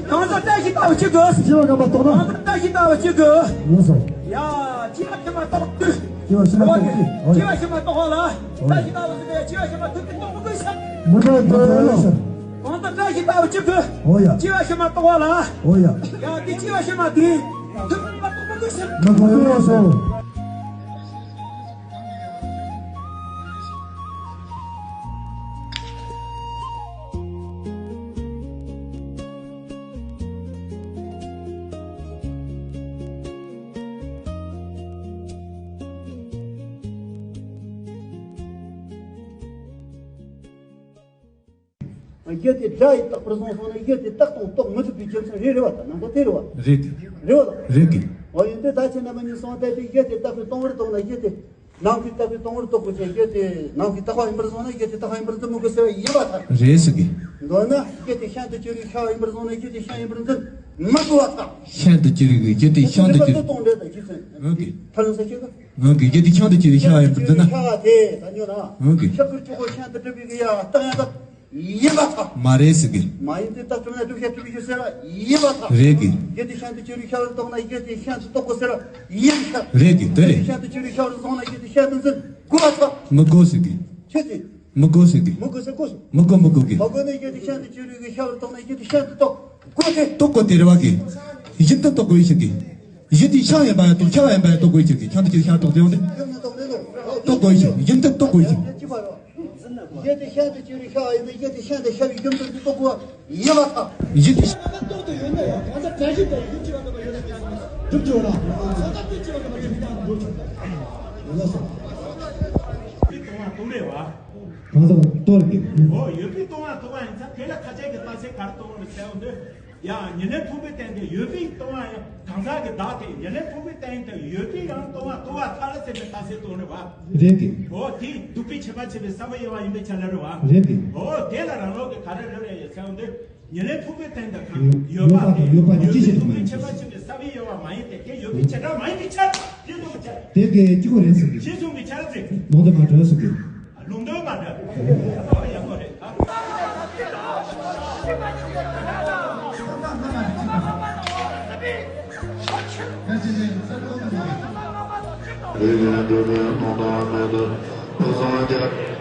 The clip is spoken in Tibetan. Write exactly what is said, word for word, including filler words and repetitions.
གང་ཟག་བཀྲ་ཤིས་ལྟ་བུ་ཆི་དགོས། སྐྱེ་བ་རྣམ་པར་རྟོག་ན། གང་ཟག་བཀྲ་ཤིས་ལྟ་བུ་ཆི་དགོས། ལགས་སོ། ཡ། སྐྱེ་བ་ཕྱི་མ་རྟོག་དུས། སྐྱེ་བ་ཕྱི་མ་རྟོག་དུས། ཨོ་ཡ། སྐྱེ་བ་ཕྱི་མ་རྟོག་པ་ལ། ཨོ་ཡ། བཀྲ་ཤིས་ལྟ་བུ་ཟེར་བའི་སྐྱེ་བ་ཕྱི་མ་ཐུབ་པའི་རྟོག་མི་དགོས་ཤིང་། མི་དགོས་མི་དགོས་ལགས་སོ། གང་ཟག་བཀྲ་ཤིས་ལྟ་བུ་ཆི་དགོས། ཨོ་ཡ། སྐྱེ་བ་ཕྱི་མ་རྟོག་པ་ལ། ཨོ་ཡ། ཡ། འདི་སྐྱེ་བ་ཕྱི་མ་དེ་ཐུབ་པའི་རྟོག་མི་དགོས་ཤིང་། མི་དགོས་ལགས་སོ། གཞི་དེ་སྒྲ་ཡིས་བཏགས་པར་བཟུང་སོང་ན་གཞི་དེ་བཏགས་དང་རྟོགས་མི་ཐུབ་པའི་རྒྱུ་མཚན་རེད། རེད་བ། ད་ནང་པ་དེ་རེད་བ། རེད། རེད་བ། རེད་གི། འོ་ཡིན་དུས་ད་ཁྱེད་རྣམ་པ་གཉིས་གསུངས་ལྟར་དེ་གཞི་དེ་བཏགས་པའི་སྟོང་པར་རྟོགས་ན་གཞི་དེ། ནམ་མཁའི་བཏགས་པའི་སྟོང་པར་རྟོགས་པའི་ཕྱིར་གཞི་དེ་ནམ་མཁའི་བཏགས་པ་ཡིན་པར་བཟུང་ན་གཞི་དེ་བཏགས་པ་ཡིན་པར་འཛིན་མི་དགོས་ཟེར་བ་ཡིན་པར་ཐལ། རེད་ཟེར་གི། མདོར་ན་གཞི་དེ་གཞན་དུ་གྱུར་པའི་ཤར་བ་ཡིན་པར་བཟུང་ན་གཞི་དེ་གཞན་ཡིན་པར་འཛིན་མི་དགོས་པར་ཐལ། གཞན་དུ་གྱུར་པའི་གཞི་དེ་གཞན་དུ་གྱུར། སྟོང་འདྲེན་དང་རྒྱུ་མཚན། འོན་ཀྱང་། ཕར་ལ་ས་ཁྱེད་ཀ་འོན་ཀྱང་གཞི་དེ་གཞན་དུ་གྱུར་པའི་ཤར་བ་ཡིན་པར་འཛིན་ན། ཤར་བ་དེ་ད་ཉོ་ན། འོན་ཀྱང་། ཤར་ཁུ་ཕྲུ་གུ་གཞན་དུ་གྲུབ་པའི་གི་ཡ་རྟགས་ཡང་དག་ཡིན་པར་ཐལ། མ་རེད་ཟེར་གི། མ་ཡིན་ཏེ་རྟགས་གྲུབ་ན་གྲུབ་བྱ་གྲུབ་པའི་ཕྱིར་ཟེར་བ་ཡིན་པར་ཐལ། རེད་གི། གཞི་དེ་གཞན་དུ་གྱུར་པའི་ཤར་བར་རྟོགས་ན་གཞི་དེ་གཞན་དུ་རྟོགས་དགོས་ཟེར་བ་ཡིན་པར་ཐལ། རེད་གི། དེ་རེད། གཞན་དུ་གྱུར་པའི་ཤར་བར་བཟུང་ན་གཞི་དེ་གཞན་དུ་འཛིན་དགོས་པར་ཐལ། མི་དགོས་ཟེར་གི། ཁྱེད་ཀྱིས། མི་དགོས་ཟེར་གི། མི་དགོས་ཟེར་གོ་སོང་། མི་དགོས་མི་དགོས་གི། མི་དགོས་ནས་གཞི་དེ་གཞན་དུ་གྱུར་པའི་ཤར་བར་རྟོགས་ན་གཞི་དེ་གཞན་དུ་རྟོགས་དགོས་ཏེ། རྟོགས་དགོས་ཏེ་རེད་བ་གི། ཡིན་དུ་རྟོགས་དགོས་ཡིན་ཟེར་གི། གཞི་དེ་ཤར་ཡིན་པ་ཡང་རྟོགས། ཤར་བ་ཡིན་པ་ཡང་རྟོགས་དགོས་ཡིན་ཟེར་གི། ཤར་དུ་གྱུར་ཤར་རྟོགས་དེ་ཡོང་དུས། རྟོགས་དགོས་ཡིན་ཟེར། ཡིན་དུ་རྟོགས་དགོས་ཡིན་ཟེར། གཞི་དེ་གཞན་དུ་གྱུར་པའི་ཤར་བ་ཡིན་ན་གཞི་དེ་གཞན་དུ་ཤར་བའི་རྒྱུ་མཚན་དེ་རྟོགས་དགོས་པ་ཡིན་པར་ཐལ། གཞི་དེ། རྟོགས་དེ་ཡོད་ན་ཡང་གང་ཟག་བཀྲ་ཤིས་དང་ཡུལ་སྐྱེ་བ་རྣམ་པར་ཡོད་ན་ཡང་གྲུབ་འགྲོ་ལ། གང་ཟག་དེ་སྐྱེ་བ་རྣམ་པར་ཡོད་ན་ཡང་འགྲོ་ཆོག་ཡོད་ལ་སོ། ཡོད་པའི་སྟོང་བ་རྟོགས་རེད་བ། གང་ཟག་རྟོགས་རེད། འོ། ཡོད་པའི་སྟོང་བ་རྟོགས་པ་ཡིན་ཙང་དེ་ལ་ཁ་ཅིག་གིས་རྟགས་གསལ་ག་རེ་རྟོགས་རེད་ཟེར་བ་འདི། ཡང་ཉེར་ལེན་ཕུང་པོའི་སྟེང་དུ་ཡོད་པའི་སྟོང་བ་ཡང་གང་ཟག་གི་བདག་དེ་ཉེར་ལེན་ཕུང་པོའི་སྟེང་དུ་ཡོད་པའི་ཡང་སྟོང་བ་རྟོགས་པར་ཐལ་ཟེར་ནས་རྟགས་གསལ་རྟོགས་རེད་བ། རེད་གི། འོ། དེ་སྡུག་པའི་ཁྱད་པར་ཆེ་བའི་ས་བོན་ཡོད་པ་ཡིན་པའི་ཆ་ལ་རེད་བ། རེད་གི། འོ། དེ་ལ་རང་ལུགས་ཀྱིས་ག་རེ་རེད་རེད་ཟེར་བ་འདི། ཉེར་ལེན་ཕུང་པོའི་སྟེང་དུ་གང་ཡོད་པ་དེ་ཡོད་པ་དེ་ཡོད་པའི་ཅི་ཞིག་སྡུག་པའི་ཁྱད་པར་ཆེ་བའི་ས་བོན་ཡོད་པ་མ་ཡིན་ཏེ། དེ་ཡོད་པའི་བྱེ་བྲག་མ་ཡིན་པའི་ཕྱིར། ཞེས་གསུངས་པའི་ཕྱིར། དེ་གའི་གཅིག་པོ་རེད་ཟེར་གི། ཞེས་གསུངས་པའི་ཕྱིར་ཟེར། ལུང་དུ་མ་གྲོལ་ཟེར་གི། ལུང་དུ་མ་གྲོལ། ཡག་པོ་རེད། རེད།